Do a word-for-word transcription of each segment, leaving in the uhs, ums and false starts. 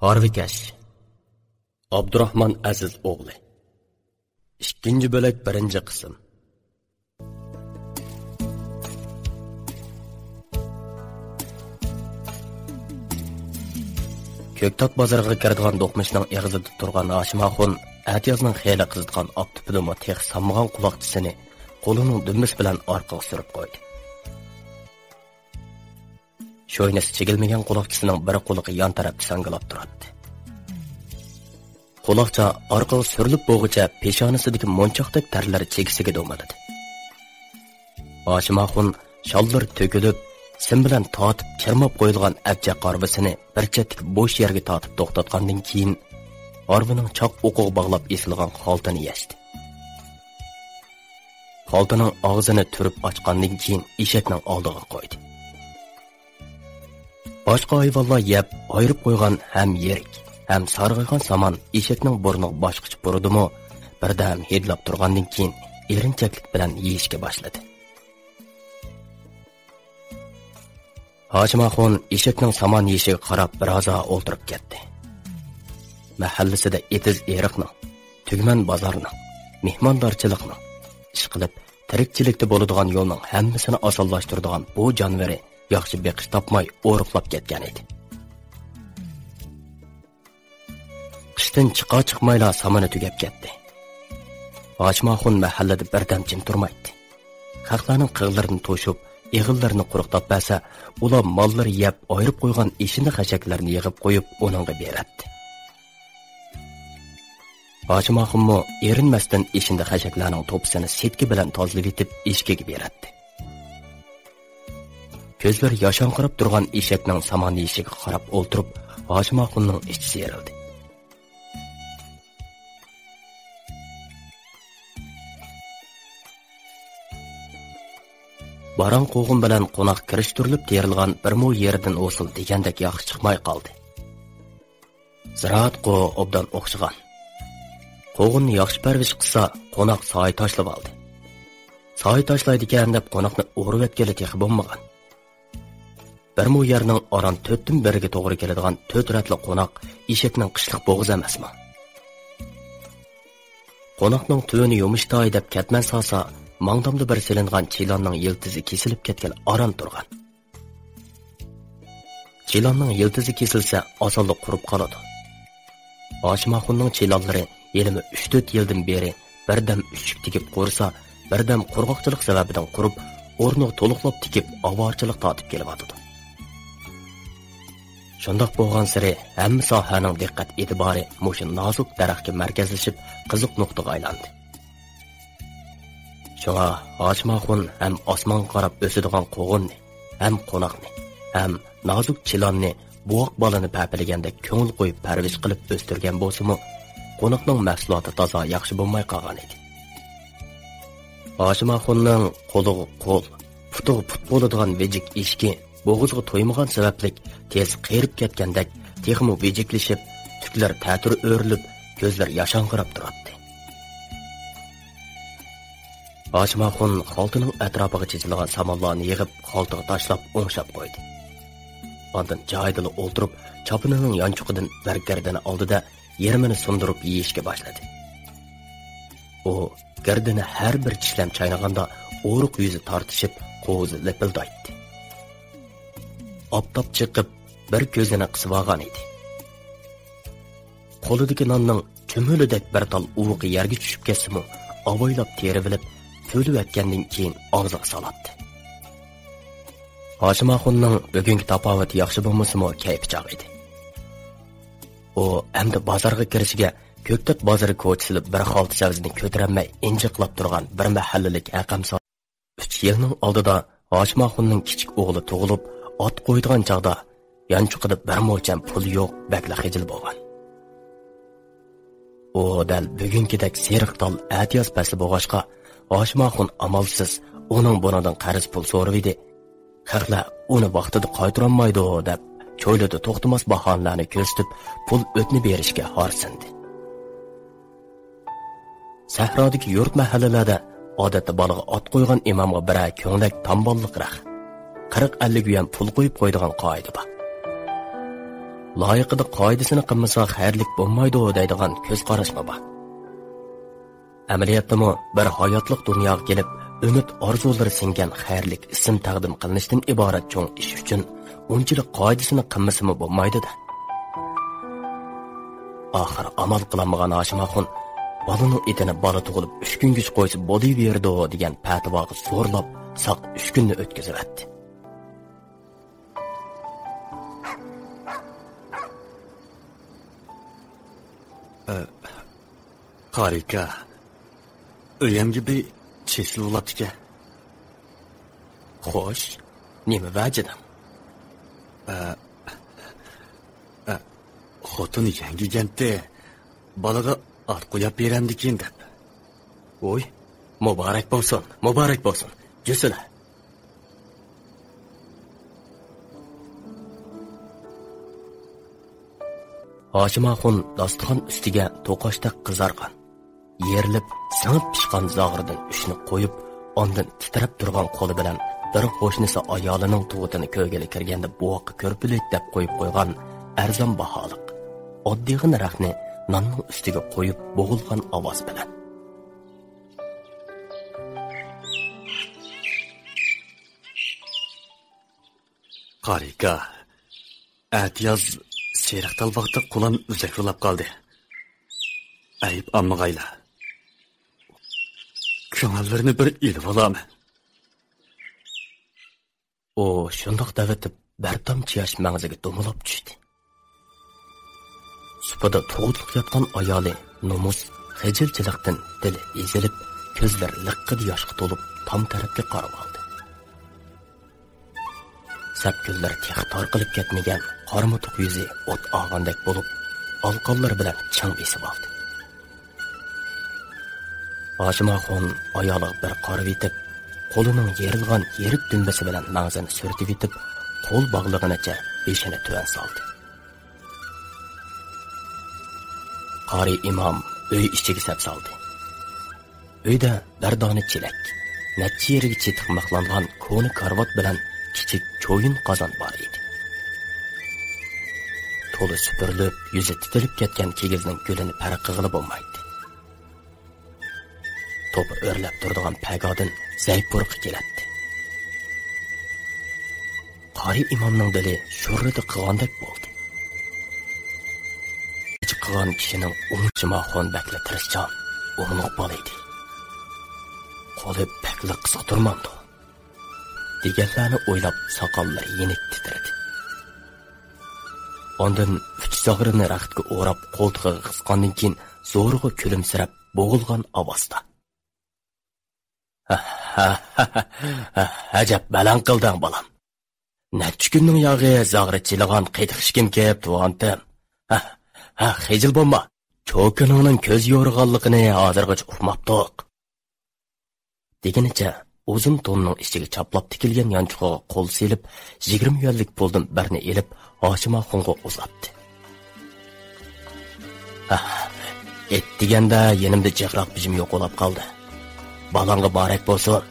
ھارۋىكەش. ئابدۇراخمان ئەزىز ئوغلى. ئىككىنچى بۆلەك، بىرىنچى قىسىم. كۆكتات بازىرىغا كىرىدىغان دوقمۇشنىڭ ئېغىزىدا تۇرغان ھاشىم ئاخۇن ئەتىيازنىڭ خېلى قىزىتقان ئاپتىپىدىمۇ تېخى سانمىغان قۇلاقچىسىنى قولىنىڭ دۈمبىسى بىلەن ئارقىغا سۈرۈپ قويدى. شوينىسى چىگىلمىگەن قۇلاقچىسىنىڭ بىر قۇلىقى يان تەرەپتە ساڭگىلاپ تۇراتتى. قۇلاقچا ئارقىغا سۈرۈلۈپ بولغۇچە پېشانىسىدىكى مونچاقتەك تەرلەر چېكىسىگە دومىلىدى. ھاشىم ئاخۇن شاللىرى تۆكۈلۈپ، سىم بىلەن تارتىپ چىرماپ قويۇلغان ئەبجەق ھارۋىسىنى بىر چەتتىكى بوش يەرگە تارتىپ توختاتقاندىن كېيىن، ھارۋىنىڭ چاق ئوقىغا باغلاپ ئېسىلغان خالتىنى يەشتى. خالتىنىڭ ئاغزىنى تۈرۈپ ئاچقاندىن كېيىن، ئېشەكنىڭ ئالدىغا قويدى. باشقا ھايۋانلار يەپ ئايرىپ قويغان ھەم يىرىك، ھەم سارغايغان سامان ئېشەكنىڭ بۇرنىغا باشقىچە پۇرىدىمۇ، بىردەم ھىدلاپ تۇرغاندىن كېيىن، ئېرىنچەكلىك بىلەن يېيىشكە باشلىدى. ھاشىم ئاخۇن ئېشەكنىڭ سامان يېيىشىگە قاراپ بىرازا ئولتۇرۇپ كەتتى. مەھەللىسىدە ئېتىز-ئېرىقنىڭ، تۈگمەن بازارنىڭ، مېھماندارچىلىقنىڭ، ئىشقىلىپ، تىرىكچىلىكتە بولىدىغان يولنىڭ ھەممىسىنى ئاسانلاشتۇرىدىغان بۇ جانىۋىرى ياخشى بېقىش تاپماي ئورۇقلاپ كەتكەن ئىدى. قىشتىن چىقار-چىقمايلا سامىنى تۈگەپ كەتتى. ھاشىم ئاخۇن مەھەللىدە بىردەم جىم تۇرمايتتى. خەقلەرنىڭ قىغلىرىنى توشۇپ، ئېغىللىرىنى قۇرۇقداپ بەرسە، ئۇلار ماللىرى يەپ ئايرىپ قويغان ئېشىندى خەشەكلەرنى يىغىپ قويۇپ، ئۇنىڭغا بېرەتتى. ھاشىم ئاخۇنمۇ ئېرىنمەستىن ئېشىندى خەشەكلەرنىڭ توپىسىنى سېتكا بىلەن تازىلىۋېتىپ، ئېشىكىگە بېرەتتى. كۆزلىرى ياشاڭقىراپ تۇرغان ئېشەكنىڭ سامان يېيىشىگە قاراپ ئولتۇرۇپ، ھاشىم ئاخۇننىڭ ئىچى سىيرىلدى. باراڭ قوغۇن بىلەن قوناق كىرىشتۈرۈلۈپ تېرىلغان بىر مو يېرىدىن ھوسۇل دېگەندەك ياخشى چىقماي قالدى. زىرائەتقۇ ئوبدان ئوخشىغان. قوغۇننى ياخشى پەرۋىش قىلسا، قوناق سايە تاشلىۋالدى. سايە تاشلايدىكەن دەپ قوناقنى ئورۇۋەتكىلى تېخى بولمىغان. بىر مو يەرنىڭ ئاران تۆتتىن بىرىگە توغرا كېلىدىغان تۆت رەتلىك قوناق ئېشەكنىڭ قىشلىق بوغۇزى ئەمەسمۇ؟ قوناقنىڭ تۈۋىنى يۇمشىتاي دەپ كەتمەن سالسا، ماڭدامدا بىر سېلىنغان چىلاننىڭ يىلتىزى كېسىلىپ كەتكىلى ئاران تۇرغان. چىلاننىڭ يىلتىزى كېسىلسە، ئاسانلا قۇرۇپ قالىدۇ. ھاشىم ئاخۇننىڭ چىلانلىرى ھېلىمۇ ئۈچ تۆت يىلدىن بېرى بىردەم ئۈچۈك تېگىپ قۇرۇسا، بىردەم قۇرغاقچىلىق سەۋەبىدىن قۇرۇپ، ئورنىغا تولۇقلاپ تېگىپ، ئاۋارىچىلىق تارتىپ كېلىۋاتىدۇ. شۇنداق بولغانسېرى، ھەممە ساھەنىڭ دىققەت ئېتىبارى مۇشۇ نازۇك دەرەخكە مەركەزلىشىپ، قىزىق نۇقتىغا ئايلاندى. شۇڭا ھاشىم ئاخۇن ھەم ئاسمانغا قاراپ ئۆسىدىغان قوغۇننى، ھەم قوناقنى، ھەم نازۇك چىلاننى بوۋاق بالىنى پەپىلىگەندەك كۆڭۈل قويۇپ پەرۋىش قىلىپ ئۆستۈرگەن بولسىمۇ، قوناقنىڭ مەھسۇلاتى تازا ياخشى بولماي قالغان ئىدى. ھاشىم ئاخۇننىڭ قولىغا قول، پۇتىغا پۇت بولىدىغان ۋىجىك ئېشىكى بوغۇزغا تويمىغان سەۋەبلىك تېز قېرىپ كەتكەندەك، تېخىمۇ ۋىجىكلىشىپ، تۈكلىرى تەتۈر ئۆرۈلۈپ، كۆزلىرى ياشاڭغىراپ تۇراتتى. ھاشىم ئاخۇن خالتىنىڭ ئەتراپىغا چېچىلغان سامانلارنى يىغىپ، خالتىغا تاشلاپ، ئوڭشاپ قويدى. ئاندىن جايىدىلا ئولتۇرۇپ، چاپىنىنىڭ يانچۇقىدىن بىر گىردىنى ئالدى-دە، يېرىمىنى سۇندۇرۇپ يېيىشكە باشلىدى. ئۇ گىردىنى ھەر بىر چىشلەم چاينىغاندا ئورۇق يۈزى تارتىشىپ، قوۋۇزى لىپىلدايتتى. ئاپتاپ چېقىپ، بىر كۆزىنى قىسىۋالغان ئىدى. قولىدىكى ناننىڭ چۈمۈلىدەك بىر تال ئۇۋىقى يەرگە چۈشۈپ كەتسىمۇ، ئاۋايلاپ تېرىۋېلىپ، پۈۋلىۋەتكەندىن كېيىن ئاغزىغا سالاتتى. ھاشىم ئاخۇننىڭ بۈگۈنكى تاپاۋىتى ياخشى بولمىسىمۇ، كەيپى چاغ ئىدى. ئۇ ئەمدى بازارغا كىرىشىگە، كۆكتات بازىرى كوچىسىدا بىر خالتا سەۋزىنى كۆتۈرەلمەي ئىنجىقلاپ تۇرغان بىر مەھەللىلىك ھەقەمسال. ئۈچ يىلنىڭ ئالدىدا ھاشىم ئاخۇننىڭ كىچىك ئوغلى تۇغۇلۇپ، ئات قويىدىغان چاغدا، يانچۇقىدا بىر موچەن پۇل يوق، بەكلا خىجىل بولغان. ئۇ دەل بۈگۈنكىدەك سېرىق تال ئەتىياز پەسلى بولغاچقا، ھاشىم ئاخۇن ئامالسىز ئۇنىڭ بۇنىڭدىن قەرز پۇل سورىۋىدى. خەقلەر ئۇنى ۋاقتىدا قايتۇرالمايدۇ دەپ، چويلىدا توختىماس باھانىلەرنى كۆرسىتىپ، پۇل ئۆتنە بېرىشكە ھارسىندى. سەھرادىكى يۇرت مەھەللىلەردە ئادەتتە بالىغا ئات قويغان ئىمامغا بىرەر كۆڭلەك تامباللىق رەخ، قىرىق ئەللىك يۈەن پۇل قويۇپ قويىدىغان قائىدە بار. لايىقىدا قائىدىسىنى قىلمىسا خەيرلىك بولمايدۇ دەيدىغان كۆز قاراشمۇ بار. ئەمەلىيەتتىمۇ بىر ھاياتلىق دۇنياغا كېلىپ، ئۈمىد ئارزۇلىرى سىڭگەن خەيرلىك ئىسىم تەقدىم قىلىنىشتىن ئىبارەت چوڭ ئىش ئۈچۈن ئۇنچىلىك قائىدىسىنى قىلمىسىمۇ بولمايدۇ-دە. ئاخىر ئامال قىلالمىغان ھاشىم ئاخۇن بالىنىڭ ئېتىنى بالا تۇغۇلۇپ ئۈچ كۈنگىچە قويسا بولۇۋېرىدۇ دېگەن پەتىۋاغا زورلاپ ساق ئۈچ كۈننى ئۆتكۈزۈۋەتتى. ئە، قارى ئاكا، ئۆيەمگە بىر چېسىل بولاپتىكەن. خوش، نېمە ۋەجىدىڭ؟ ئە، ئە، خوتۇن يەڭگىگەنتى، بالىغا ئات قوياپ بېرەمدىكىن دەپ. ۋوي، مۇبارەك بولسۇن، مۇبارەك بولسۇن، جۈسىلە. ھاشىم ئاخۇن داستىخان ئۈستىگە توقاچتەك قىزارغان، يېرىلىپ، سىڭىپ پىشقان زاغرىدىن ئۈچنى قويۇپ، ئاندىن تىترەپ تۇرغان قولى بىلەن بىر قوشنىسى ئايالىنىڭ تۇغۇتىنى كۆرگىلى كىرگەندە بوۋاققا كۆرپىلىك دەپ قويۇپ قويغان ئەرزان باھالىق ئاددىيغىنە رەختنى ناننىڭ ئۈستىگە قويۇپ بوغۇلغان ئاۋاز بىلەن. قارى ئاكا، ئەتىياز سېرىق تالپاقتا قۇلان ئۈزەك ئۇلاپ قالدى. ئەيىب ئالمىغايلا. كۆڭۈللىرىنى بىر ئېلىۋالامەن. ئۇ شۇنداق دەۋېتىپ، بىر تامچە ياش مەڭزىگە دومىلاپ چۈشتى. سۇپىدا تۇغۇتلۇق ياتقان ئايالى نومۇس خىجىلچىلىقتىن دىلى ئېزىلىپ، كۆزلىرى لىققىدە ياشقا تولۇپ، تام تەرەپكە قاراۋالدى. سەپكۈنلىرى تېخى تارقىلىپ كەتمىگەن قارىمۇتۇق يۈزى ئوت ئالغاندەك بولۇپ، ئالقانلىرى بىلەن چىڭ بېسىۋالدى. ھاشىم ئاخۇن ئايالىغا بىر قارىۋېتىپ، قولىنىڭ يېرىلغان يىرىك دۈمبىسى بىلەن مەڭزىنى سۈرتۈۋېتىپ، قول باغلىغىنىچە بېشىنى تۆۋەن سالدى. قارى ئىمام ئۆي ئىچىگە سەپ سالدى. ئۆيدە بىر دانە چېلەك، نەچچە يېرىگە چېتىقماقلانغان كونا كارىۋات بىلەن كىچىك چويۇن قازان بار ئىدى. تولا سۈپۈرۈلۈپ، يۈزى تىتىلىپ كەتكەن كىگىزنىڭ گۈلىنى پەرق قىلغىلى بولمايتتى. توپا ئۆرلەپ تۇرىدىغان پەگادىن زەي پۇرىقى كېلەتتى. قارى ئىمامنىڭ دىلى شۇررىدە قىغاندەك بولدى. ئىچ قىغان كىشىنىڭ ئوڭشىما خون بەكلا تىرىشچان، ئوملۇق بالا ئىدى. قولى بەكلا قىسقا تۇرمامدۇ؟ دېگەنلەرنى ئويلاپ، ساقاللىرى يېنىك تىترىدى. ئاندىن ئۈچ زاغرىنى رەختكە ئوراپ، قولتۇقىغا قىسقاندىن كېيىن، زورىغا كۈلۈمسىرەپ، بوغۇلغان ئاۋازدا: «ئەجەب بەلەن قىلدىڭ، بالام. نەچچە كۈننىڭ ياغى زاغرا چىلىغان قېتىق ئىشىكىم كېلىپ تۇرغانتىم. ھە، ھە، خىجىل بولما. چوكىنىڭنىڭ كۆز يورۇغانلىقىنى ھازىرغىچە ئۇقماپتۇق.» دېگىنىچە ئۇزۇن توننىڭ ئىچىگە چاپلاپ تىكىلگەن يانچۇقىغا قول سېلىپ، يىگىرمە يۈەنلىك پۇلدىن بىرنى ئېلىپ، ھاشىم ئاخۇنغا ئۇزاتتى. «ھە، ئېيت دېگەندە يېنىمدا جىقراق بېجىم يوقىلاپ قالدى. بالاڭغا مۇبارەك بولسۇن.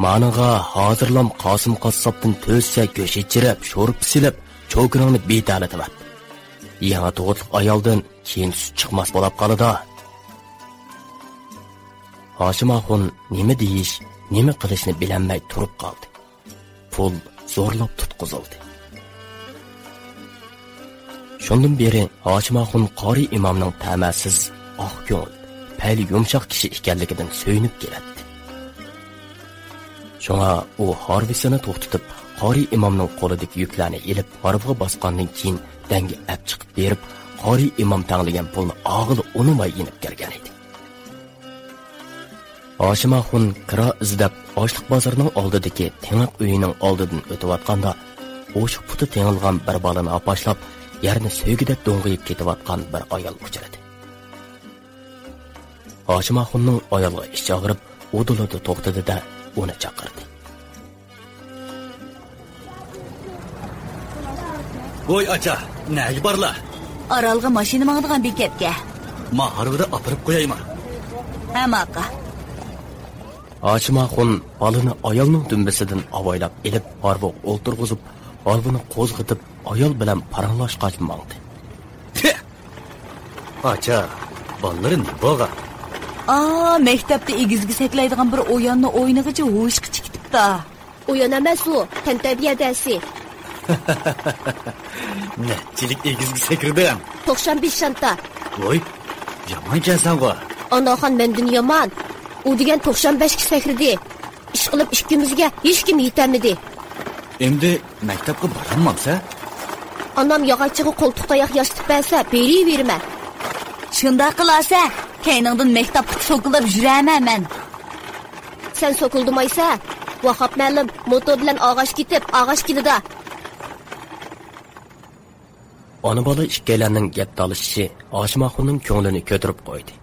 مانىڭغا ھازىرلام قاسىم قاسساپتىن تۆت سە گۆش ئېچىرىپ، شورپا سېلىپ، چوكىنىڭنى بىتەلىتىۋەت. يېڭى تۇغۇتلۇق ئايالدىن كېيىن سۈت چىقماس بولاپ قالىدۇ.» ھاشىم ئاخۇن نېمە دېيىش، نېمە قىلىشنى بىلەلمەي تۇرۇپ قالدى. پۇل زورلاپ تۇتقۇزۇلدى. شۇندىن بېرى ھاشىم ئاخۇن قارى ئىمامنىڭ تەمەسىز، ئاق كۆڭۈل، پەيلى يۇمشاق كىشى ئىكەنلىكىدىن سۆيۈنۈپ كېلەتتى. شۇڭا ئۇ ھارۋىسىنى توختىتىپ، قارى ئىمامنىڭ قولىدىكى يۈكلەرنى ئېلىپ، ھارۋىغا باسقاندىن كېيىن، دەڭگە ئەپ چىقىپ بېرىپ، قارى ئىمام تەڭلىگەن پۇلنى ئاغىلى ئۇنىماي يېنىپ كىرگەن ئىدى. ھاشىم ئاخۇن كىرا ئىزدەپ، ئاشلىق بازىرىنىڭ ئالدىدىكى تېڭىق ئۆيىنىڭ ئالدىدىن ئۆتۈۋاتقاندا، ئوشۇق پۇتى تېڭىلغان بىر بالىنى ھاپاشلاپ، يەرنى سۆيگۈدەك دوڭغىيىپ كېتىۋاتقان بىر ئايال ئۇچرىدى. ھاشىم ئاخۇننىڭ ئايالغا ئىچى ئاغرىپ، ئۇدۇلىدا توختىدى-دە، ئۇنى چاقىردى. ۋوي ئاچا، نەگە بارلا؟ ئارالغا ماشىنا ماڭىدىغان بېكەتكە. ما ھارۋىدا ئاپىرىپ قويايما؟ ھە، ماقا. ھاشىم ئاخۇن بالىنى ئايالنىڭ دۈمبىسىدىن ئاۋايلاپ ئېلىپ، ھارۋىغا ئولتۇرغۇزۇپ، ھارۋىنى قوزغىتىپ، ئايال بىلەن پاراڭلاشقاچ ماڭدى. تى! ئاچا، بالىلىرى نېمە بولغان؟ ئا، مەكتەپتە ئېگىزگە سەكرەيدىغان بىر ئويۇننى ئوينىغىچە ھوشقا چىقىپتۇ. ئويۇن ئەمەس ئۇ، تەنتەربىيە دەرسى. نەچچىلىك ئېگىزگە سەكرىدىڭ؟ توقسان بەش شانتا. ۋوي، يامانكەنسەنغۇ. ئاناخان مەندىن يامان. ئۇ دېگەن توقسان بەشكە سەكرىدى. ئىشقىلىپ ئىككىمىزگە ھېچكىم يېتەلمىدى. ئەمدى مەكتەپكە بارالمامسەن؟ ئانام ياغاچچىغا قولتۇق تاياق ياسىتىپ بەرسە، بېرىۋېرىمەن. شۇنداق قىلارسەن، كەينىڭدىن مەكتەپكە سوكۇلداپ يۈرەرمەن مەن. سەن سوكۇلدىمايسەن. ۋاھاپ مەلىم موتور بىلەن ئاغاچ كېتىپ، ئاغاچ كېلىدۇ. ئانا-بالا ئىككىيلەننىڭ گەپ تالىشىشى ھاشىم ئاخۇننىڭ كۆڭلىنى كۆتۈرۈپ قويدى.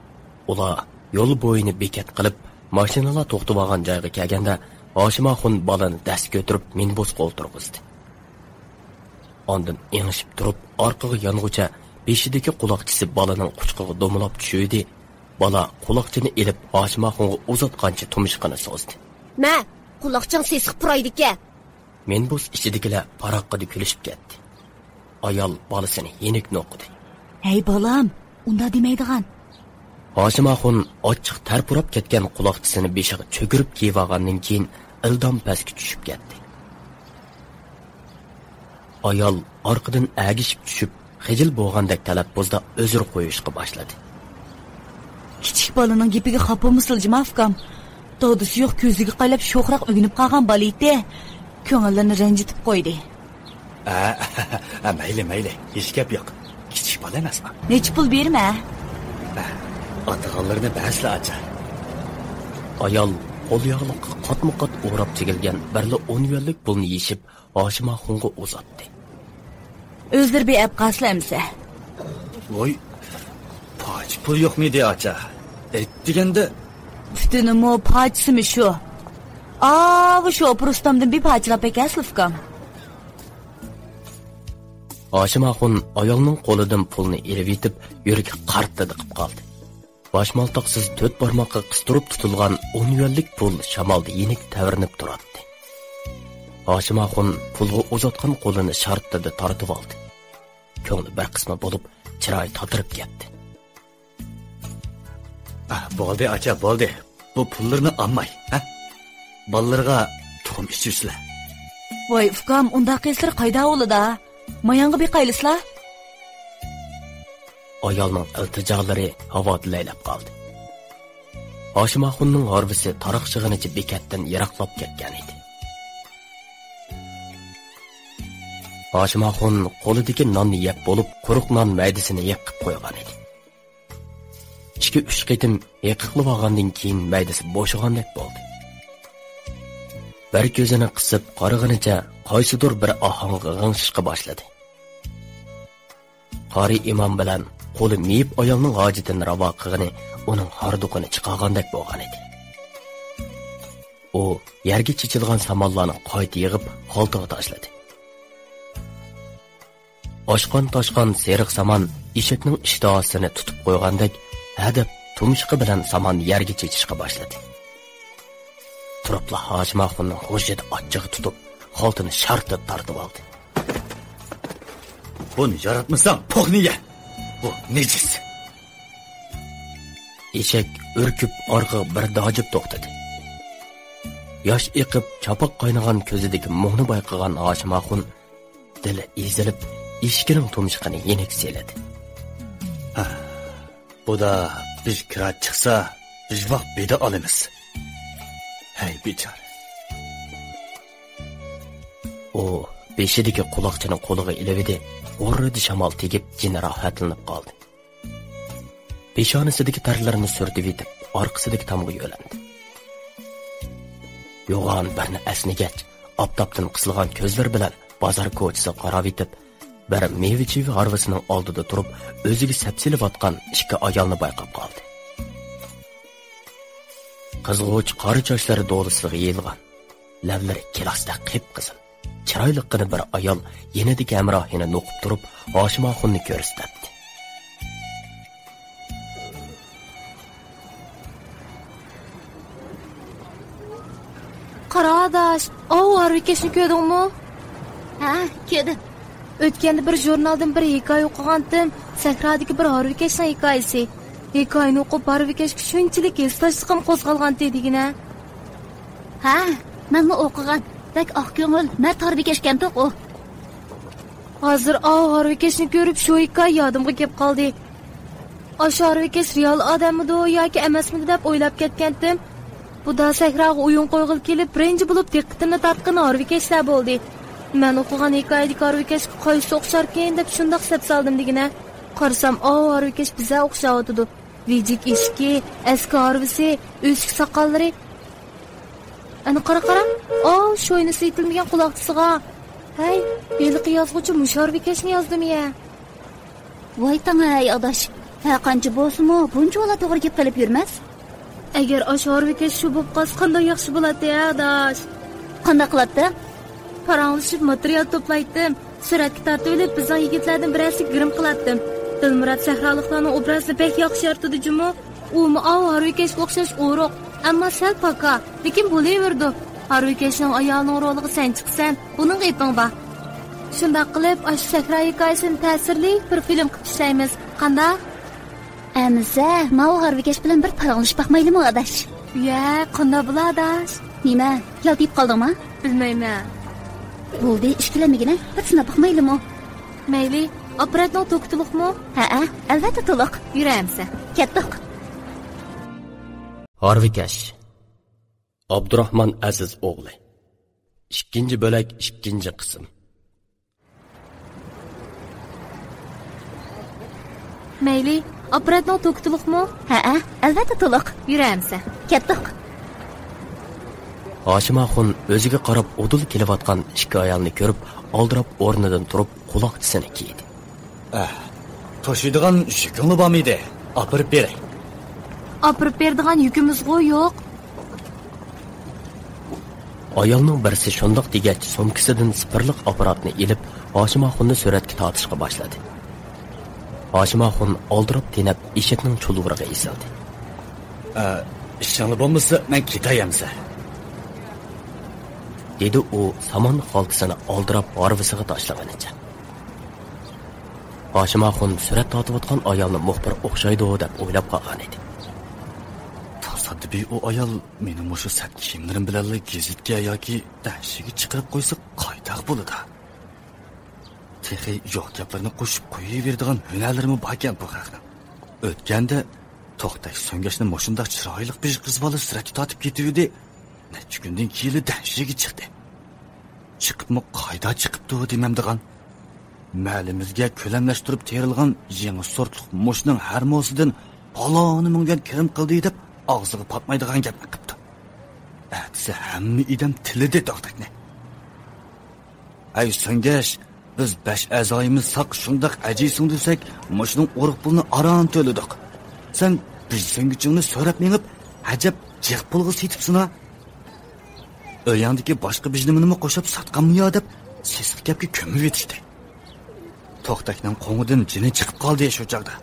ئۇلار يول بويىنى بېكەت قىلىپ، ماشىنىلار توختىۋالغان جايغا كەلگەندە، ھاشىم ئاخۇن بالىنى دەس كۆتۈرۈپ مىنىبۇسقا ئولتۇرغۇزدى. ئاندىن ئېڭىشىپ تۇرۇپ، ئارقىغا يانغۇچە بېشىدىكى قۇلاقچىسى بالىنىڭ قۇچىقىغا دومىلاپ چۈشۈردى. بالا قۇلاقچىنى ئېلىپ، ھاشىم ئاخۇنغا ئۇزاتقانچە تۇمشۇقىنى سوزدى. مە، قۇلاقچىڭ سېسىق پۇرايدىكەن. مىنىبۇس ئىچىدىكىلەر پاراققىدە كۈلۈشۈپ كەتتى. ئايال بالىسىنى يېنىك نوقۇدى. ھەي بالام، ئۇنداق دېمەيدىغان. ھاشىم ئاخۇن ئاچچىق تەر پۇراپ كەتكەن قۇلاقچىسىنى بېشىغا چۆكۈرۈپ كىيىۋالغاندىن كېيىن، ئىلدام پەسكە چۈشۈپ كەتتى. ئايال ئارقىدىن ئەگىشىپ چۈشۈپ، خىجىل بولغاندەك تەلەپپۇزدا ئۆزۈر قويۇشقا باشلىدى. كىچىك بالىنىڭ گېپىگە خاپا بولمىسىلا جىما ئۇكام. دادىسى يوق كۆزىگە قايلاپ شوخراق ئۆگىنىپ قالغان بالا ئىدى. كۆڭۈللىرىنى رەنجىتىپ قويدى. ئە، ئە، مەيلى، مەيلى. ھېچ گەپ يوق. كىچىك بالا ئەمەسما. نەچچە پۇل بېرىمە؟ ئە، ئاتىغانلىرىنى بەرسىلە ئاچا. ئايال قول ياغلىققا قاتمۇ قات ئوراپ چىگىلگەن بىرلا ئون يۈەنلىك پۇلنى يېشىپ، ھاشىم ئاخۇنغا ئۇزاتتى. ئۆزلىرى بېرىپ قالسىلا ئەمىسە. ۋوي، پاچە پۇل يوقمىدى ئاچا؟ ئېيت دېگەندە. پۈتۈنىمۇ پاچىسىمۇ شۇ. ئاۋۇ شوپۇر ئۇستامدىن بىر پاچىلاپ ئەكەلسىلە ئۇكام. ھاشىم ئاخۇن ئايالنىڭ قولىدىن پۇلنى ئېلىۋېتىپ، يۈرىكى قارتىدىقىپ قالدى. باشمالتاقسىز تۆت بارماققا قىستۇرۇپ تۇتۇلغان ئون يۈەنلىك پۇل شامالدا يېنىك تەۋرىنىپ تۇراتتى. ھاشىم ئاخۇن پۇلغا ئۇزاتقان قولىنى شارتتىدە تارتىۋالدى. كۆڭلى بىر قىسما بولۇپ، چىرايى تاتىرىپ كەتتى. ئا، بولدى ئاچا، بولدى. بۇ پۇللىرىنى ئالماي، ھە؟ بالىلىرىغا تۇخۇم ئىچۈرسىلە. ۋاي ئۇكام، ئۇنداق قىلسىلەر قايدا ئاۋۇلىدا؟ مايانغا بېقايلىسىلا. ئايالنىڭ ئىلتىجالىرى ھاۋادا لەيلەپ قالدى. ھاشىم ئاخۇننىڭ ھارۋىسى تاراقشىغىنىچە بېكەتتىن يىراقلاپ كەتكەن ئىدى. ھاشىم ئاخۇن قولىدىكى ناننى يەپ بولۇپ، قۇرۇق نان مەيدىسىنى ھېقىپ قويغان ئىدى. ئىككى-ئۈچ قېتىم ھېقىقلىۋالغاندىن كېيىن مەيدىسى بوشىغاندەك بولدى. بىر كۆزىنى قىسىپ قارىغىنىچە قايسىدۇر بىر ئاھاڭغا غىڭشىشقا باشلىدى. قارى ئىمام بىلەن قولى مېيىپ ئايالنىڭ ھاجىتىنى راۋا قىلغىنى ئۇنىڭ ھاردۇقىنى چىقارغاندەك بولغان ئىدى. ئۇ يەرگە چېچىلغان سامانلارنى قايتا يىغىپ، خالتىغا تاشلىدى. ئاشقان-تاشقان سېرىق سامان ئېشەكنىڭ ئىشتىھاسىنى تۇتۇپ قويغاندەك، ھەدەپ تۇمشۇقى بىلەن ساماننى يەرگە چېچىشقا باشلىدى. تۇرۇپلا ھاشىم ئاخۇننىڭ ھوشىدا ئاچچىقى تۇتۇپ، خالتىنى شارتىدە تارتىۋالدى. بۇنى ياراتمىساڭ، پوقنى يە! بۇ نىجىس! ئېشەك ئۈركۈپ ئارقىغا بىر داجىپ توختىدى. ياش ئېقىپ، چاپاق قاينىغان كۆزىدىكى مۇڭنى بايقىغان ھاشىم ئاخۇن دىلى ئېزىلىپ، ئېشىكىنىڭ تۇمشۇقىنى يېنىك سىيلىدى. ھە، بۇدا بىز كىرا چىقسا، بىز ۋاق بېدە ئالىمىز. ھەي، بىچارە. ئۇ بېشىدىكى قۇلاقچىنى قولىغا ئېلىۋىدى، غۇررىدە شامال تېگىپ، جېنى راھەتلىنىپ قالدى. پېشانىسىدىكى تەرلىرىنى سۈرتۈۋېتىپ، ئارقىسىدىكى تامغا يۆلەندى. يوغان بىرنى ئەسنىگەچ، ئاپتاپتىن قىسىلغان كۆزلىرى بىلەن بازار كوچىسىغا قاراۋېتىپ، بىر مېۋە-چېۋە ھارۋىسىنىڭ ئالدىدا تۇرۇپ، ئۆزىگە سەپسېلىۋاتقان ئىككى ئايالنى بايقاپ قالدى. قىزغۇچ قارا چاچلىرى دولىسىغا يېيىلغان، لەۋلىرى كىلاستەك قىپقىزىل. چىرايلىققىنە بىر ئايال يېنىدىكى ھەمراھىنى نوقۇپ تۇرۇپ، ھاشىم ئاخۇننى كۆرسىتەتتى. قارا ئاداش، ئاۋۇ ھارۋىكەشنى كۆردۈڭمۇ؟ ھە، كۆردۈم. ئۆتكەندە بىر ژۇرنالدىن بىر ھېكايە ئوقۇغانتىم، سەھرادىكى بىر ھارۋىكەشنىڭ ھېكايىسى. ھېكايىنى ئوقۇپ، ھارۋىكەشكە شۇنچىلىك ھېسداشلىقىم قوزغالغانتى دېگىنە. ھە، مەنمۇ ئوقۇغان. بەك ئاق كۆڭۈل، مەرد ھارۋىكەشكەنتۇق ئۇ. ھازىر ئاۋۇ ھارۋىكەشنى كۆرۈپ، شۇ ھېكايە يادىمغا كېلىپ قالدى. ئاشۇ ھارۋىكەش رېئال ئادەممىدۇ ياكى ئەمەسمىدۇ دەپ ئويلاپ كەتكەنتىم. بۇ دار سەھراغا ئويۇن قويغىلى كېلىپ، بىرىنچى بولۇپ دىققىتىمنى تارتقىنى ھارۋىكەشلەر بولدى. مەن ئوقۇغان ھېكايىدىكى ھارۋىكەشكە قايسىسى ئوخشاركىن دەپ شۇنداق سەپسالدىم دېگىنە. قارىسام، ئاۋۇ ھارۋىكەش بىزە ئوخشاۋاتىدۇ. ۋىجىك ئېشىكى، ئەسكى ھارۋىسى، ئۆسۈك ساقاللىرى. ئەنە قارا، قارا. ئاۋۇ شوينىسى ئېتىلمىگەن قۇلاقچىسىغا. ھەي، ھېلىقى يازغۇچى مۇشۇ ھارۋىكەشنى يازدىمۇ يە؟ ۋاي تاڭ ھەي ئاداش، ھەر قانچە بولسىمۇ بۇنچىۋالا توغرا گەپ قىلىپ يۈرمەس. ئەگەر ئاشۇ ھارۋىكەش شۇ بولۇپ قالسا قانداق ياخشى بولاتتى ھە ئاداش؟ قانداق قىلاتتى؟ پاراڭلىشىپ ماتېرىيال توپلايتتىم، سۈرەتكە تارتىۋېلىپ بىزنىڭ يىگىتلەردىن بىرەرسىگە گىرىم قىلاتتىم. دىلمۇرات سەھرالىقلارنىڭ ئوبرازىنى بەك ياخشى يارىتىدۇ جۇمۇ. ئۇمۇ ئاۋۇ ھارۋىكەشكە ئوخشاش ئورۇق، ئەمما سەل پاكا، لېكىن بولۇۋېرىدۇ. ھارۋىكەشنىڭ ئايالىنىڭ رولىغا سەن چىقىسەن، بۇنىڭغا ئېپىڭ بار. شۇنداق قىلىپ، ئاشۇ سەھرا ھېكايىسىنى تەسىرلىك بىر فىلىم قىلىپ ئىشلەيمىز. قانداق؟ ئەمىسە، ماۋۇ ھارۋىكەش بىلەن بىر پاراڭلىشىپ باقمايلىمۇ، ئاداش؟ يە، قانداق بولا، ئاداش؟ نېمە، يالتىيىپ قالدىڭما؟ بىلمەيمەن. بولدى، ئىككىلەنمىگىنە، بىر سىناپ باقمايلىمۇ؟ مەيلى، ئاپپاراتنىڭ توكى تولۇقمۇ؟ ھەئە، ئەلۋەتتە تولۇق. يۈرە ئەمىسە. كەتتۇق. ھارۋىكەش. ئابدۇراخمان ئەزىز ئوغلى. ئىككىنچى بۆلەك، ئىككىنچى قىسىم. مەيلى، ئاپپاراتنىڭ توكى تولۇقمۇ؟ ھەئە، ئەلۋەتتە تولۇق. يۈرە ئەمىسە. كەتتۇق. ھاشىم ئاخۇن ئۆزىگە قاراپ ئۇدۇل كېلىۋاتقان ئىككى ئايالنى كۆرۈپ، ئالدىراپ ئورنىدىن تۇرۇپ، قۇلاقچىسىنى كىيدى. ئەھ، توشۇيدىغان يۈكۈڭلار بارمىدى؟ ئاپىرىپ بېرەي. ئاپىرىپ بېرىدىغان يۈكىمىزغۇ يوق. ئايالنىڭ بىرسى شۇنداق دېگەچ، سومكىسىدىن سىپىرلىق ئاپپاراتنى ئېلىپ، ھاشىم ئاخۇننى سۈرەتكە تارتىشقا باشلىدى. ھاشىم ئاخۇن ئالدىراپ تېنەپ، ئېشەكنىڭ چۇلۋۇرىغا ئېسىلدى. ئە، ئىشىڭلار بولمىسا، مەن كېتەي ئەمىسە. دېدى ئۇ سامان خالتىسىنى ئالدىراپ ھارۋىسىغا تاشلىغىنىچە. ھاشىم ئاخۇن سۈرەت تارتىۋاتقان ئايالنى مۇخبىر ئوخشايدۇ دەپ ئويلاپ قالغان ئىدى. تاسادىپىي ئۇ ئايال مېنىڭ مۇشۇ سەت كىيىملىرىم بىلەنلا گېزىتكە ياكى دەنشىگە چىقىرىپ قويسا قايداق بولىدۇ؟ تېخى يوق گەپلەرنى قوشۇپ قويۇۋېرىدىغان ھۈنەرلىرىمۇ باركەن بۇ خەقنىڭ. ئۆتكەندە توختاش سۆڭگەچنى مۇشۇنداق چىرايلىق بىر قىز بالا سۈرەتكە تارتىپ كېتىۋىدى. نەچچە كۈندىن كېيىنلا دەنشىگە چىقتى. چىقىپمۇ قايدا چىقىپتۇ دېمەمدىغان. مەھەللىمىزگە كۆلەملەشتۈرۈپ تېرىلغان يېڭى سورتلۇق مۇشنىڭ ھەر موسىدىن پالانى مىڭيۈەن كىرىم قىلدى دەپ ئاغزىغا پاتمايدىغان گەپنى قىپتۇ. ئەتىسى ھەممە ئادەم تىللىدى توختاكنى. ئەي سۆڭگەش، بىز بەش ئەزايىمىز ساق شۇنداق ئەجىيسىڭ دېسەك، مۇشۇنىڭ ئورۇق پۇلىنى ئاران تۆلىدۇق. سەن بىج سۆڭگىچىڭنى سۆرەپ مېڭىپ، ئەجەب جىق پۇلغا سېتىپسىنا. ئۆيۈڭدىكى باشقا بىجنىمىنىمۇ قوشۇپ ساتقانمۇ يا دەپ، سېسىق گەپكە كۆمۈۋېتىشتى. توختاكنىڭ قوڭىدىن جېنى چىقىپ قالدى شۇ چاغدا.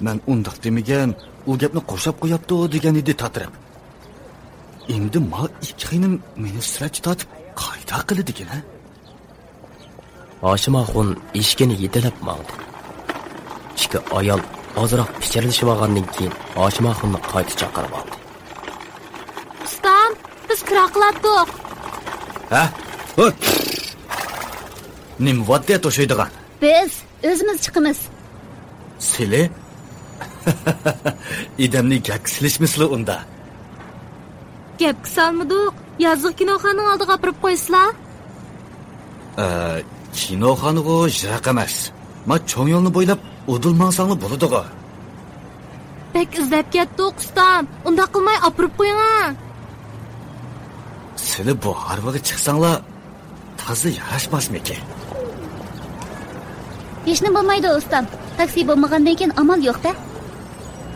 مەن ئۇنداق دېمىگەن، ئۇ گەپنى قوشاپ قوياپتۇ دېگەن ئىدى تاتىرىپ. ئەمدى ما ئىككى خېنىم مېنى سۈرەتكە تارتىپ قايدا قىلىدىكىن ھە؟ ھاشىم ئاخۇن ئېشىكىنى يېتىلەپ ماڭدى. ئىككى ئايال ئازراق پىچىرلىشىۋالغاندىن كېيىن، ھاشىم ئاخۇننى قايتا چاقىرىۋالدى. ئۇستام، بىز كىرا قىلاتتۇق. ھە؟ ھوي! نېمە ۋاتتى توشۇيدىغان؟ بىز ئۆزىمىز چىقىمىز. سىلى؟ ئادەمنى گەپكە سېلىشمىسىلا ئۇندا. گەپكە سالمىدۇق. يازلىق كىنوخانىنىڭ ئالدىغا ئاپىرىپ قويسىلا. ئە، كىنوخانىغۇ يىراق ئەمەس. ما چوڭ يولنى بويلاپ ئۇدۇل ماڭساڭلا بولىدىغۇ. بەك ئىزدەپ كەتتۇق، ئۇستام. ئۇنداق قىلماي ئاپىرىپ قويۇڭا. سىلى بۇ ھارۋىغا چىقساڭلا، تازا ياراشماسمىكىن؟ ھېچنېمە بولمايدۇ، ئۇستام. تاكسى بولمىغاندىن كېيىن ئامال يوق-دە.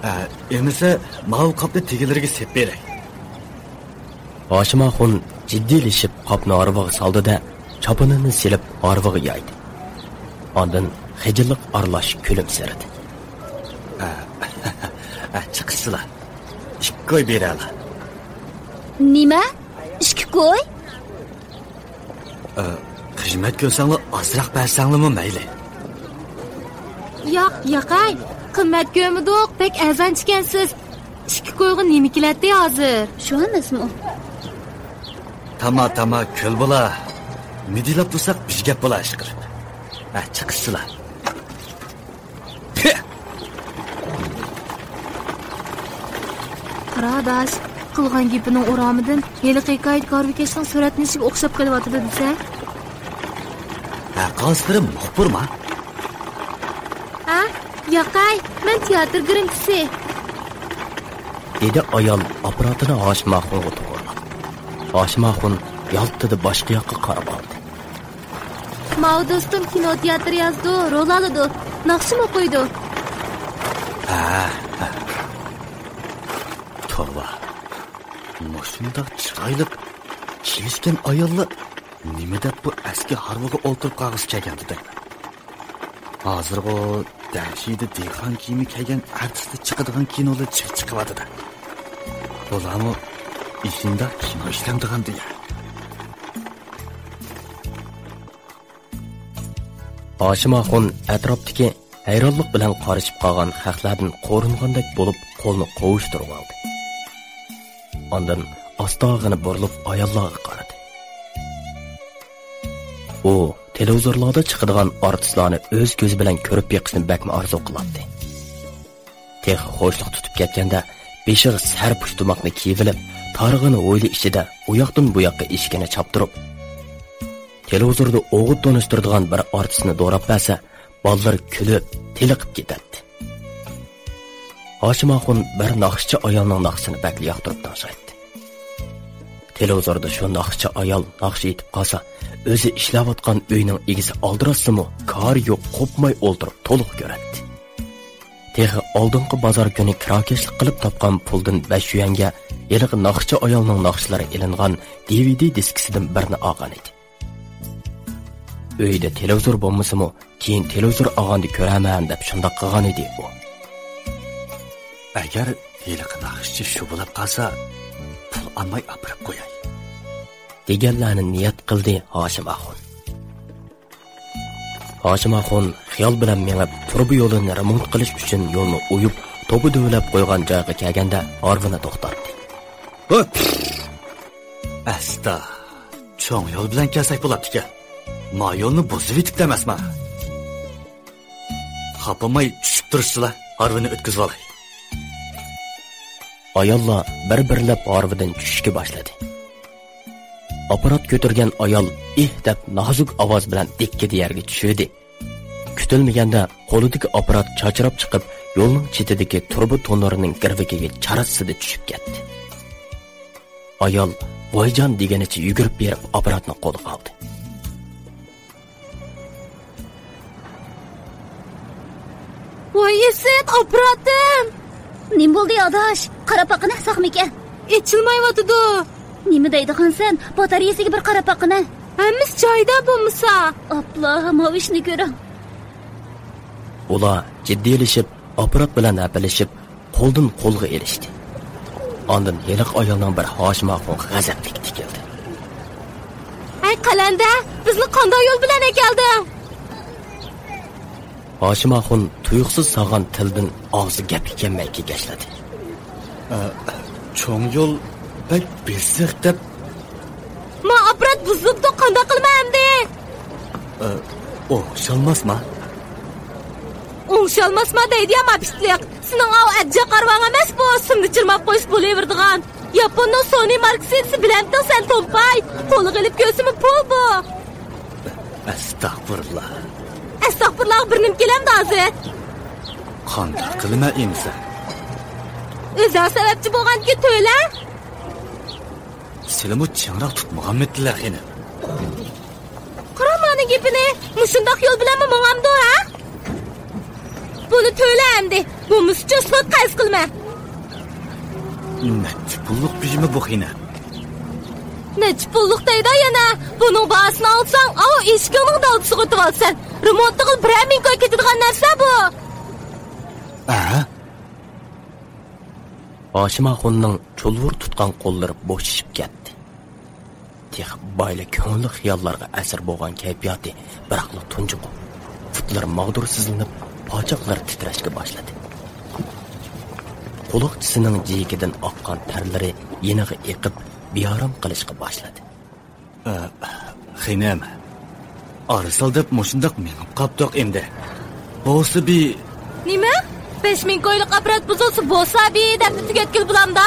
ئە، ئەمىسە، ماۋۇ قاپنى تېگىلىرىگە سېلىپ بېرەي. ھاشىم ئاخۇن جىددىيلىشىپ قاپنى ھارۋىغا سالدى-دە، چاپىنىنى سېلىپ ھارۋىغا يايدى. ئاندىن خىجىللىق ئارىلاش كۈلۈمسىرىدى. ئە، ئە، چىقىشسىلا. ئىككى كوي بېرەلا. نېمە؟ ئىككى كوي؟ ئە، قىممەت كۆرسەڭلار ئازراق بەرسەڭلارمۇ مەيلى. ياق، ياقەي. قىممەت كۆرمىدۇق، بەك ئەرزانچىكەنسىز. ئىككى كويغا نېمە كېلەتتى ھازىر؟ شۇ ئەمەسمۇ؟ تاما، تاما، كۆل بولا. مىدىرلاپ تۇرساق بىر گەپ بولا ئىشقىلىپ. ھە، چىقىشسىلا. قارا ئاداش، قىلغان گېپىنىڭ ئورامىدىن ھېلىقى ھېكايىدىكى ھارۋىكەشنىڭ سۈرەتلىنىشىگە ئوخشاپ قېلىۋاتىدۇ دېسە. ھە، قايسى بىرى مۇخبىرما؟ ھە، ياقەي، مەن تىياتىر گىرىمچىسى. دېدى ئايال ئاپپاراتىنى ھاشىم ئاخۇنغا توغرىلاپ. ھاشىم ئاخۇن يالتىدە باشقا ياققا قارىۋالدى. ماۋۇ دوستۇم كىنو تىياتىر يازىدۇ، رول ئالىدۇ، ناخشىمۇ ئوقۇيدۇ. ھە، ھە. توۋا، مۇشۇنداق چىرايلىق، كېلىشكەن ئاياللار نېمە دەپ بۇ ئەسكى ھارۋىغا ئولتۇرۇپ قالغۇسى كەلگەندە دەيمەن. ھازىرغۇ دەشىدە دېھقان كىيىمى كىيگەن ئارتىسلار چىقىدىغان كىنولار چىق-، چىقىۋاتىدۇ. بۇلارمۇ ئىشىنداق كىنو ئىشلەمدىغاندۇ يا؟ ھاشىم ئاخۇن ئەتراپتىكى ھەيرانلىق بىلەن قارىشىپ قالغان خەقلەردىن قورۇنغاندەك بولۇپ قولىنى قوۋۇشتۇرۇۋالدى. ئاندىن ئاستاغىنا بۇرۇلۇپ ئاياللارغا قارىدى. ئۇ تېلېۋىزورلاردا چىقىدىغان ئارتىسلارنى ئۆز كۆزى بىلەن كۆرۈپ بېقىشنى بەكمۇ ئارزۇ قىلاتتى. تېخى خۇشلۇق تۇتۇپ كەتكەندە بېشىغا سەرپۇشتۇماقنى كىيىۋېلىپ، تارغىنا ھويلا ئىچىدە ئۇياقتىن بۇياققا ئېشىكىنى چاپتۇرۇپ، تېلېۋىزوردا ئوغۇت تونۇشتۇرىدىغان بىر ئارتىسنى دوراپ بەرسە، بالىلار كۈلۈپ، تېلىقىپ كېتەتتى. ھاشىم ئاخۇن بىر ناخشىچى ئايالنىڭ ناخشىسىنى بەكلا ياقتۇرۇپ تىڭشايتتى. تېلېۋىزوردا شۇ ناخشىچى ئايال ناخشا ئېيتىپ قالسا، ئۆزى ئىشلەۋاتقان ئۆينىڭ ئىگىسى ئالدىراتسىمۇ، كارى يوق، قوپماي ئولتۇرۇپ تولۇق كۆرەتتى. تېخى ئالدىنقى بازار كۈنى كىراكەشلىك قىلىپ تاپقان پۇلدىن بەش يۈەنگە ھېلىقى ناخشىچى ئايالنىڭ ناخشىلىرى ئېلىنغان دى ۋى دى دىسكىسىدىن بىرنى ئالغان ئىدى. ئۆيىدە تېلېۋىزور بولمىسىمۇ، كېيىن تېلېۋىزور ئالغاندا كۆرەرمەن دەپ شۇنداق قىلغان ئىدى ئۇ. ئەگەر ھېلىقى ناخشىچى شۇ بولۇپ قالسا، پۇل ئالماي ئاپىرىپ قوياي، دېگەنلەرنى نىيەت قىلدى ھاشىم ئاخۇن. ھاشىم ئاخۇن خىيال بىلەن مېڭىپ، تۇرۇبا يولىنى رېمونت قىلىش ئۈچۈن يولنى ئويۇپ، توپا دۆۋىلەپ قويغان جايغا كەلگەندە ھارۋىنى توختاتتى. ھوپ! ئەستا، چوڭ يول بىلەن كەلسەك بولاتتىكەن. ما يولنى بۇزۇۋېتىپتۇ ئەمەسما؟ خاپىماي چۈشۈپ تۇرۇشسىلا، ھارۋىنى ئۆتكۈزۈۋالاي. ئاياللار بىر-بىرلەپ ھارۋىدىن چۈشۈشكە باشلىدى. ئاپپارات كۆتۈرگەن ئايال ئېھ دەپ نازۇك ئاۋاز بىلەن دىككىدە يەرگە چۈشۈردى. كۈتۈلمىگەندە قولىدىكى ئاپپارات چاچراپ چىقىپ، يولنىڭ چېتىدىكى تۇرۇبا تونۇرىنىڭ گىرۋىكىگە چاراسسىدە چۈشۈپ كەتتى. ئايال ۋايجان دېگىنىچە يۈگۈرۈپ بېرىپ ئاپپاراتنى قولىغا ئالدى. ۋاي ئىسىت، ئاپپاراتىم! نېمە بولدى ئاداش؟ قاراپ باققىنا، ساقمىكەن؟ ئېچىلمايۋاتىدۇ. نېمە دەيدىغانسەن؟ باتارېيىسىگە بىر قاراپ باققىنا. ھەممىسى جايىدا بولمىسا. ئاپلا، ماۋۇ ئىشنى كۆرۈڭ. ئۇلار جىددىيلىشىپ، ئاپپارات بىلەن ھەپىلىشىپ، قولدىن قولغا ئېلىشتى. ئاندىن ھېلىقى ئايالنىڭ بىرى ھاشىم ئاخۇنغا غەزەپلىك تىكىلدى. ھەي قەلەندەر، بىزنى قانداق يول بىلەن ئەكەلدىڭ؟ ھاشىم ئاخۇن تۇيۇقسىز سالغان تىلدىن ئاغزى گەپكە كەلمەي كېكەچلىدى. ئە، چوڭ يول بەك بېسىق دەپ. ما ئاپپارات بۇزۇلۇپتۇ، قانداق قىلىمەن ئەمدى؟ ئە، ئوڭشالماسما؟ ئوڭشالماسما دەيدۇ يا ما پىتلىق. سېنىڭ ئاۋۇ ئەججە قارىۋاڭ ئەمەس بۇ، سىمنى چىرماپ قويسا بولۇۋېرىدىغان. ياپوننىڭ سونى ماركىسى دېسە بىلەمتىڭ سەن تومپاي؟ قولىغا ئېلىپ كۆرسىمۇ پۇل بۇ. ئەستەغپۇرۇللا. ئەستەغپۇرۇللاغا بىر نېمە كېلەمدۇ ھازىر؟ قانداق قىلىمەن ئەمىسە؟ ئۆزۈڭ سەۋەبچى بولغاندىكىن تۆلە. سىلىمۇ چىڭراق تۇتمىغانمىدىلە خېنىم؟ قارا مانا گېپىنى، مۇشۇنداق يول بىلەنمۇ ماڭامدۇ ھە؟ بۇنى تۆلە ئەمدى، بولمىسىچۇ سوت قەرز قىلىمەن. نەچچە پۇللۇق بېجىمى بۇ خېنىم؟ نەچچە پۇللۇق دەيدۇ يەنە، بۇنىڭ باھاسىنى ئالساڭ ئاۋۇ ئېشىكىڭنىڭ دالدىسىغا ئۆتۈۋالىسەن. رېمونتىغىلى بىرەر مىڭ كوي كېتىدىغان نەرسە بۇ. ئە؟ ھاشىم ئاخۇننىڭ چۇلۋۇر تۇتقان قوللىرى بوشىشىپ كەتتى. تېخى بايىلا كۆڭۈللۈك خىياللارغا ئەسىر بولغان كەيپىياتى بىراقلا تۇنجۇقۇپ، پۇتلىرى ماغدۇرسىزلىنىپ، پاچاقلىرى تىترەشكە باشلىدى. قۇلاقچىسىنىڭ جىيىكىدىن ئاققان تەرلىرى يېنىغا ئېقىپ، بىئارام قىلىشقا باشلىدى. ئە، خېنىم، ئارىسال دەپ مۇشۇنداق مېڭىپ قاپتۇق ئەمدى. بولسا بى. نېمە؟ بەش مىڭ كويلۇق ئاپپارات بۇزۇلسا بولسا بى دەپلا تۈگەتكىلى بولامدا؟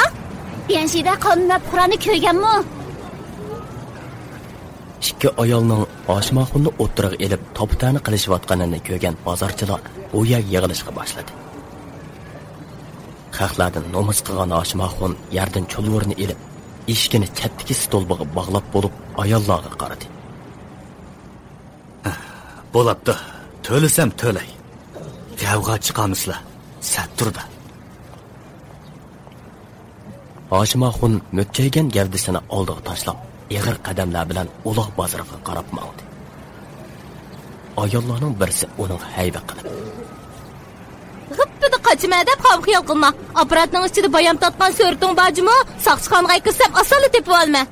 بيەنشىدە قانۇن ۋە پۇقرانى كۆرگەنمۇ؟ ئىككى ئايالنىڭ ھاشىم ئاخۇننى ئوتتۇرىغا ئېلىپ، تاپا-تەنە قىلىشىۋاتقىنىنى كۆرگەن بازارچىلار بۇ يەرگە يىغىلىشقا باشلىدى. خەقلەردىن نومۇس قىلغان ھاشىم ئاخۇن يەردىن چۇلۋۇرنى ئېلىپ، ئېشىكىنى چەتتىكى ستولبىغا باغلاپ بولۇپ، ئاياللارغا قارىدى. بولاپتۇ، تۆلىسەم تۆلەي. غەۋغا چىقارمىسىلا، سەت تۇردا. ھاشىم ئاخۇن مۈكچەيگەن گەۋدىسىنى ئالدىغا تاشلاپ، ئېغىر قەدەملەر بىلەن ئۇلاغ بازىرىغا قاراپ ماڭدى. ئاياللارنىڭ بىرسى ئۇنىڭغا ھەيۋە قىلىپ، غىپپىدە قاچىمەن دەپ خام خىيال قىلما. ئاپپاراتنىڭ ئىچىدە بايام تارتقان سۈرىتىڭ بار جۇمۇ، ساقچىخانىغا ئەكىرسەم ئاسانلا تېپىۋالىمەن.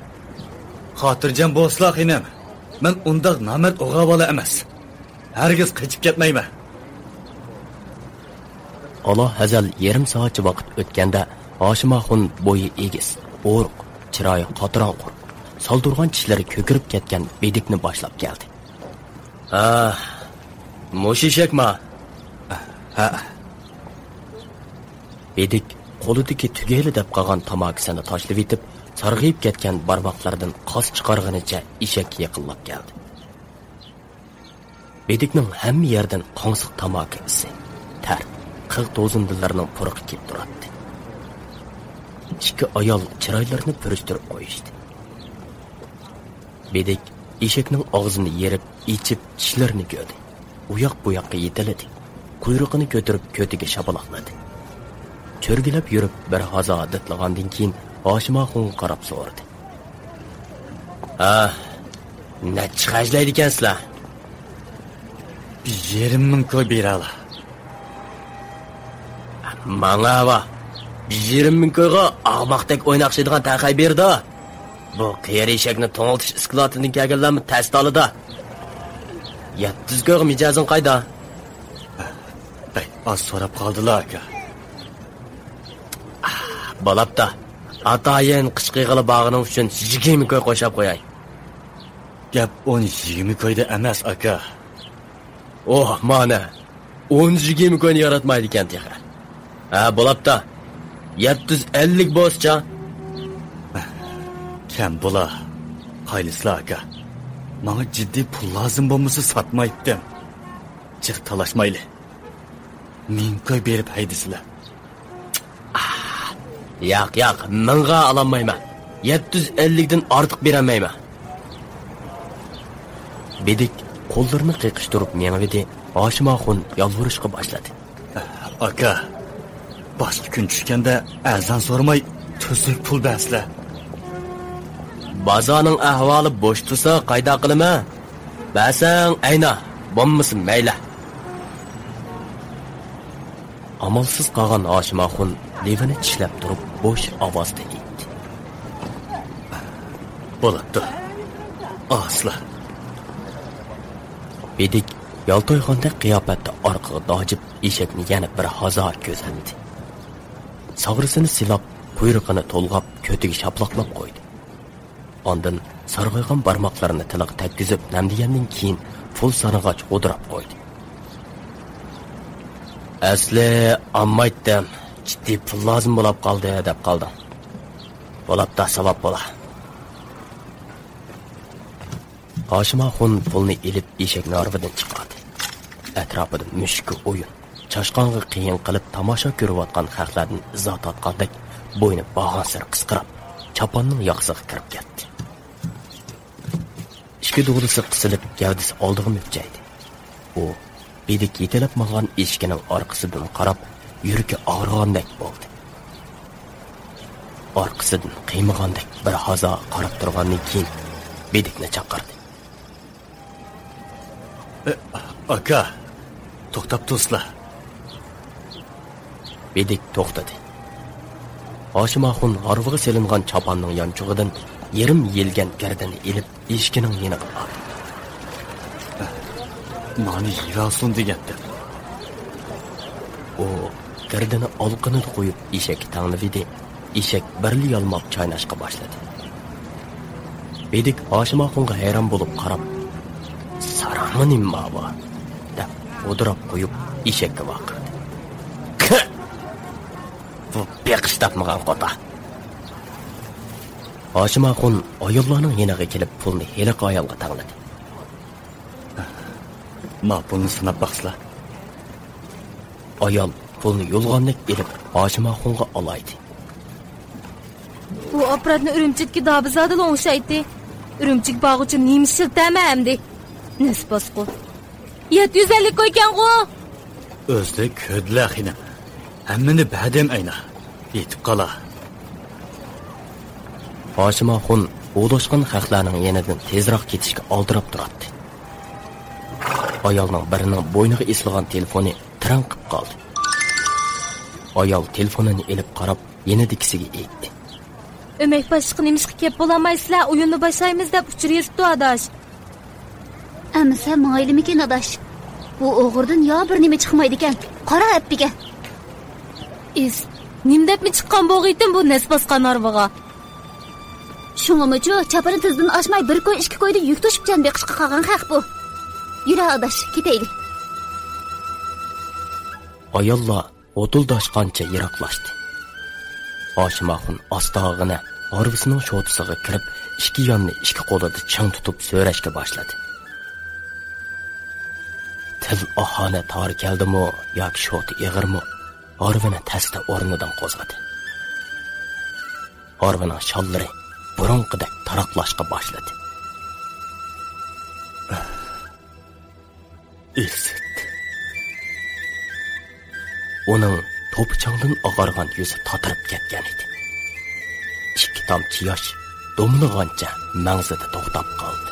خاتىرجەم بولسىلا خېنىم، مەن ئۇنداق نامەرد ئوغرىۋالا ئەمەس. ھەرگىز قېچىپ كەتمەيمەن. ئالا ھەزەل يېرىم سائەتچە ۋاقىت ئۆتكەندە، ھاشىم ئاخۇن بويى ئېگىز، ئورۇق، چىرايى قاتراڭغۇ، سالدۇرغان چىشلىرى كۆكىرىپ كەتكەن بېدىكنى باشلاپ كەلدى. ھا، مۇشۇ ئېشەكما؟ ھە. بېدىك قولىدىكى تۈگەيلى دەپ قالغان تاماكىسىنى تاشلىۋېتىپ، سارغىيىپ كەتكەن بارماقلىرىدىن قاس چىقارغىنىچە ئېشەككە يېقىنلاپ كەلدى. بېدىكنىڭ ھەممە يەردىن قاڭسىق تاماكا ئىسى، تەر، قىغ توزۇندىلىرىنىڭ پۇرىقى كېلىپ تۇراتتى. ئىككى ئايال چىرايلىرىنى پۈرۈشتۈرۈپ قويۇشتى. بېدىك ئېشەكنىڭ ئاغزىنى يېرىپ، ئېچىپ، چىشلىرىنى كۆردى. ئۇياق-بۇياققا يېتىلىدى. قۇيرۇقىنى كۆتۈرۈپ، كۆتىگە شاپىلاقلىدى. چۆرگىلەپ يۈرۈپ، بىر ھازا دىتلىغاندىن كېيىن، ھاشىم ئاخۇنغا قاراپ سورىدى. ھە، نەچچە خەجلەيدىكەنسىلەر؟ بىر يېرىم مىڭ كوي بېرەلا. ماڭا ۋا، بىر يېرىم مىڭ كويغا ئاغماقتەك ئويناقشىيدىغان تەخەي بېرىدۇ. بۇ قېرى ئېشەكنى توڭلىتىش ئىسكىلاتىدىن كەلگەنلەرمۇ تەستە ئالىدۇ. يەتتە يۈز كويغا مىجەزىڭ قايدا؟ بەك ئاز سوراپ قالدىلا، ئاكا. بولاپتۇ. ئاتايىن قىچقىغىلى بارغىنىڭ ئۈچۈن يىگىرمە كوي قوشاپ قوياي. گەپ ئون يىگىرمە كويدا ئەمەس، ئاكا. ئوھ، مانا. ئون يىگىرمە كوينى ياراتمايدىكەن تېخى. ھە، بولاپتۇ. يەتتە يۈز ئەللىك بولسىچۇ؟ كەم بولا. قايلىسىلا، ئاكا. ماڭا جىددىي پۇل لازىم بولمىسا ساتمايتتىم. جىق تالاشمايلى. مىڭ كوي بېرىپ ھەيدىسىلە. ياق، ياق، مىڭغا ئالالمايمەن. يەتتە يۈز ئەللىكتىن ئارتۇق بېرەلمەيمەن. بېدىك قوللىرىنى قېقىشتۇرۇپ مېڭىۋىدى، ھاشىم ئاخۇن يالۋۇرۇشقا باشلىدى. ئاكا، باشقا كۈن چۈشكەندە ئەرزان سورىماي تۈزۈك پۇل بەرسىلە. بازارنىڭ ئەھۋالى بوش تۇرسا قايدا قىلىمەن؟ بەرسەڭ ئەينا، بولمىسا مەيلى. ئامالسىز قالغان ھاشىم ئاخۇن لېۋىنى چىشلەپ تۇرۇپ بوش ئاۋازدا ئېيتتى. بولاپتۇ. ئاسلا. بېدىك يالتايغاندەك قىياپەتتە ئارقىغا داجىپ ئېشەكنى يەنە بىر ھازا كۆزەتتى. ساغرىسىنى سىلاپ، قۇيرۇقىنى تولغاپ، كۆتىگە شاپىلاقلاپ قويدى. ئاندىن سارغايغان بارماقلىرىنى تىلىغا تەگكۈزۈپ نەمدىگەندىن كېيىن پۇل سانىغاچ غودۇراپ قويدى. ئەسلى ئالمايتتىم، جىددىي پۇل لازىم بولاپ قالدى دەپ قالدىڭ. بولاپتا، ساۋاب بولا. ھاشىم ئاخۇن پۇلنى ئېلىپ ئېشەكنى ھارۋىدىن چىقاردى. ئەتراپىدا مۈشۈككە ئويۇن، چاشقانغا قىيىن قىلىپ تاماشا كۆرۈۋاتقان خەقلەردىن ئىزا تارتقاندەك بوينى بارغانسېرى قىسقىراپ، چاپاننىڭ ياقىسىغا كىرىپ كەتتى. ئىككى دۇغدىسى قىسىلىپ، گەۋدىسى ئالدىغا مۈكچەيدى. ئۇ بېدىك يېتىلەپ ماڭغان ئېشىكىنىڭ ئارقىسىدىن قاراپ، يۈرىكى ئاغرىغاندەك بولدى. ئارقىسىدىن قىيمىغاندەك بىر ھازا قاراپ تۇرغاندىن كېيىن بېدىكنى چاقىردى. ئاكا، توختاپ تۇرسىلا. بېدىك توختىدى. ھاشىم ئاخۇن ھارۋىغا سېلىنغان چاپاننىڭ يانچۇقىدىن يېرىم يېلىگەن گىردىنى ئېلىپ، ئېشىكىنىڭ يېنىغا باردى. مانا يېۋەلسۇن دېگەنتىم. ئۇ گىردىنى ئالىقىنىدا قويۇپ، ئېشەككە تەڭلىۋىدى. ئېشەك بىرلا يالماپ چايناشقا باشلىدى. بېدىك ھاشىم ئاخۇنغا ھەيران بولۇپ قاراپ، «ساراڭمۇ نېمە بۇ؟» دەپ، غودراپ قويۇپ، ئېشەككە ۋارقىرىدى. «كى! بۇ بېقىش تاپمىغان قوتا!» ھاشىم ئاخۇن ئاياللارنىڭ يېنىغا كېلىپ، پۇلنى ھېلىقى ئايالغا تەڭلىدى. «ما پۇلنى سىناپ باقسىلا.» ئايال پۇلنى يۇلغاندەك ئېلىپ، ھاشىم ئاخۇنغا ئالايدى. بۇ ئاپپاراتنى ئۈرۈمچىدىكى دابىزادىلا ئوڭشايتتى. ئۈرۈمچىگە بارغۇچە نېمە ئىشلىتەمەن ئەمدى؟ نەس باسقۇ. يەتتە يۈز ئەللىك كويكەنغۇ؟ ئۆزلەر كۆردىلە خېنىم. ھەممىنى بەردىم ئەينا. يېتىپ قالا. ھاشىم ئاخۇن ئۇۋۇلاشقان خەقلەرنىڭ يېنىدىن تېزراق كېتىشكە ئالدىراپ تۇراتتى. ئايالنىڭ بىرىنىڭ بوينىغا ئېسىلغان تېلېفونى تىرىڭ قىپ قالدى. ئايال تېلېفونىنى ئېلىپ قاراپ، يېنىدىكىسىگە ئېيتتى. ئۆمەك باشلىققا نېمىشقا كەپ بولالمايسىلەر؟ ئويۇننى باشلايمىز دەپ ئۇچۇر يېزىپتۇ، ئاداش. ئەمىسە ماڭايلىمىكىن، ئاداش؟ بۇ ئوغرىدىن يا بىر نېمە چىقمايدىكەن. قارا ئەپپىگە. ئىس، نېمە دەپمۇ چىققان بولغىيتىم بۇ نەس باسقان ھارۋىغا؟ شۇڭىمۇچۇ چاپىنى تىزدىن ئاچماي بىر كوي، ئىككى كويدا يۈك توشۇپ جان بېقىشقا قالغان خەق بۇ. يۈرە ئاداش، كېتەيلى. ئاياللار ھوتۇلداشقانچە يىراقلاشتى. ھاشىم ئاخۇن ئاستاغىنە ھارۋىسىنىڭ شوتىسىغا كىرىپ، ئىككى ياننى ئىككى قولىدا چىڭ تۇتۇپ سۆرەشكە باشلىدى. تىل ئاھانە تار كەلدىمۇ ياكى شوتى ئېغىرمۇ، ھارۋىنى تەستە ئورنىدىن قوزغىدى. ھارۋىنىڭ شاللىرى بۇرۇنقىدەك تاراقلاشقا باشلىدى. ئىسىت. ئۇنىڭ توپا-چاڭدىن ئاغارغان يۈزى تاتىرىپ كەتكەن ئىدى. ئىككى تامچە ياش دومىلىغانچە مەڭزىدە توختاپ قالدى.